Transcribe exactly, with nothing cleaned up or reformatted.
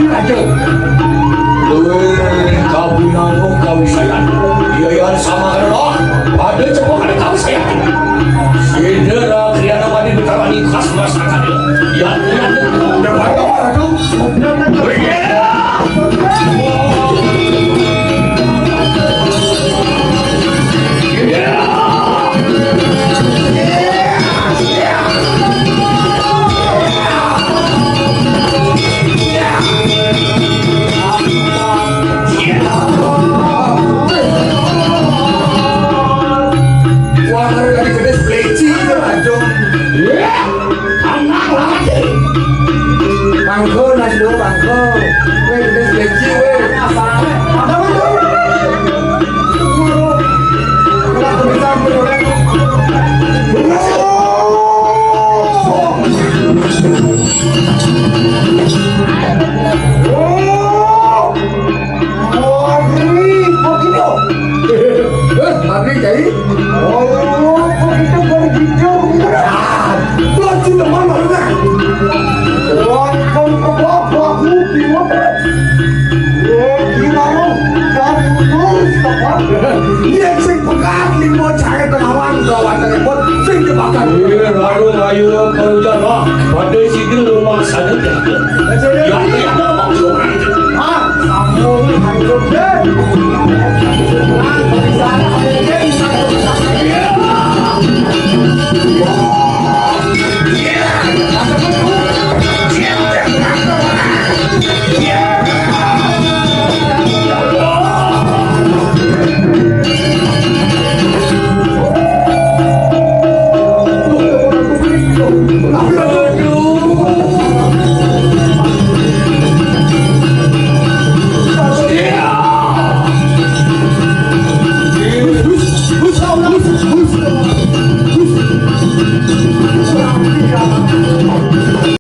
Raja. Luwih kabinangun kawisayan. Yayan sama kena pada cepat ada kawisayan. Sidera Kriana Mani Betara Ningkas Masakana. Yan, yan, yan. Dapat apa tu? Iya. Iya. Wah, dari tadi gede pleci, Rajon. Anak lagi. Pangko, nasi dulu pangko. Weh, gede pleci, weh. Apa? Apa itu? Yen sing pekat limo cahaya tenawan kawatanipun sing jebakan. Iya, lalu ayo kerja lah. Pada sini rumah sana jaga. Ya, ya, ngomong suara. Ah, sambung, sambung, deh. Nah, di sana ada